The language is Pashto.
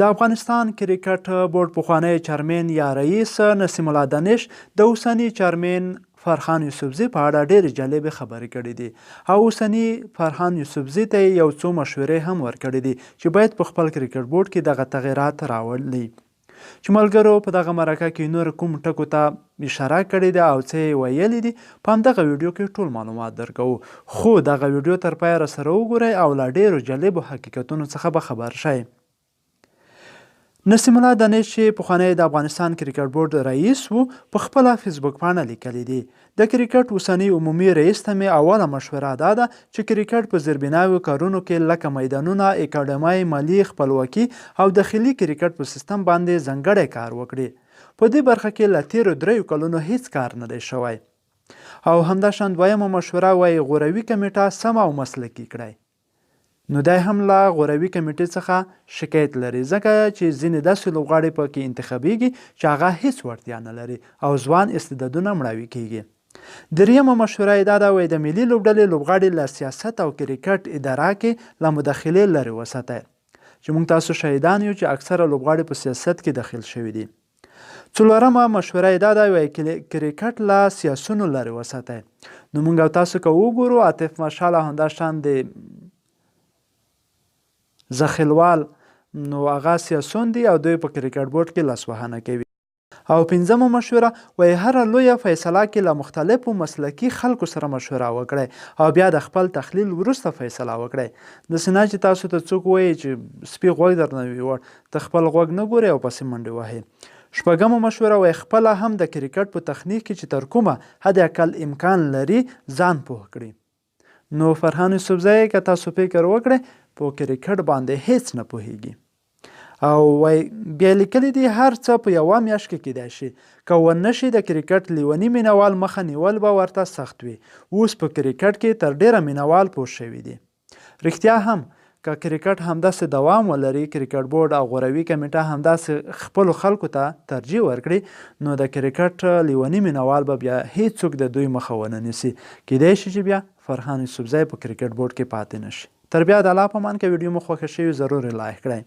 د افغانستان کرکټ بورډ پخوانی چرمین یا رئیس نسیم الله دانش د اوسني چرمین فرحان یوسفزي په اړه ډېرې جالبې خبرې کړې دي او اوسني فرحان یوسفزي ته یې یو څو مشورې هم ورکړې دي چې باید په خپل کرکټ بورډ کې دغه تغیرات راولي. چې ملګرو په دغه مرکه کې نور کوم ټکو ته اشاره کړې ده او څه یې ویلي دي، په همدغه ویډیو کې ټول معلومات درکوو، خو دغه ویډیو تر پایه راسره وګورئ او له ډېرو جالبو حقیقتونو څخه به خبر شئ. نسیم الله دانش چې پخوانی د افغانستان کرکټ بورډ رئیس و، په خپله فیسبوک پاڼه لیکلي دي، د کرکټ اوسني عمومي رئیس ته مې اوله مشوره دا ده چې کرکټ په زیربناوو کارونو کې لکه میدانونه، اکاډمۍ، ملي خپلواکي او داخلي کرکټ په سیستم باندې ځانګړی کار وکړي. په دې برخه کې له تېرو دریو کلونو هیڅ کار نه دی شوی. او همداشان دویمه مشوره وایي غوروي کمېټه سمه او مسلکي کړئ. نو دی هم له غوروي کمېټې څخه شکایت لري، ځکه چې ځینې داسې لوبغاړي په کې انتخابېږي چې هغه هېڅ وړتیا نه لري او ځوان استعدادونه مړاوي کېږي. درېیمه مشوره یې دا ده، وایي د ملي لوبډلې لوبغاړي له سیاست او کرکټ اداره کې له مداخلې لرې وساتئ، چې موږ تاسو شاهدان یو چې اکثره لوبغاړي په سیاست کې دخیل شوي دي. څلورمه مشوره یې دا ده، وایي کرکټ له سیاسونو لرې وساتئ. نو موږ او تاسو که وګورو عاطف مشال او همداشان د زخیلوال، نو هغه سیاسون دي او دوی په کرکټ بورډ کې لاسوهنه کوي. او پنځمه مشوره وایي هره لویه فیصله کې له مختلفو مسلکي خلکو سره مشوره وکړئ او بیا د خپل تخلیل وروسته فیصله وکړئ. داسې نه چې تاسو ته څوک وایي چې سپي غوږ درنه ویوړ، ته خپل غوږ نه ګورې او پسې منډې وهې. شپږمه مشوره وایي خپله هم د کرکټ په تخنیک کې چې تر کومه حد اقل امکان لري ځان پوه کړي. نو فرهان یوسفزی که تاسو فکر وکړئ په کرکټ باندې هیڅ نه پوهیږي. او وایي بیا لیکلي دي هر څه په یوه میاشت کې کیدای شي، که ونه شي د کرکټ لیوني مینوال مخه نیول به ورته سخت وي. اوس په کرکټ کې تر ډیره مینوال پوه شوي دي. رښتیا هم که کرکټ همداسې دوام ولري، کرکټ بورډ او غوروي کمېټه همداسې خپلو خلکو ته ترجیح ورکړي، نو د کرکټ لیوني مینوال به بیا هیڅوک د دوی مخه ونه نیسي. کیدای شي چې بیا فرهان یوسفزی په کرکټ بورډ کې پاتې نه شي. تر بیا د الله په امان، که ویډیو مو خوښه شوي ضرور یې لایک کړئ.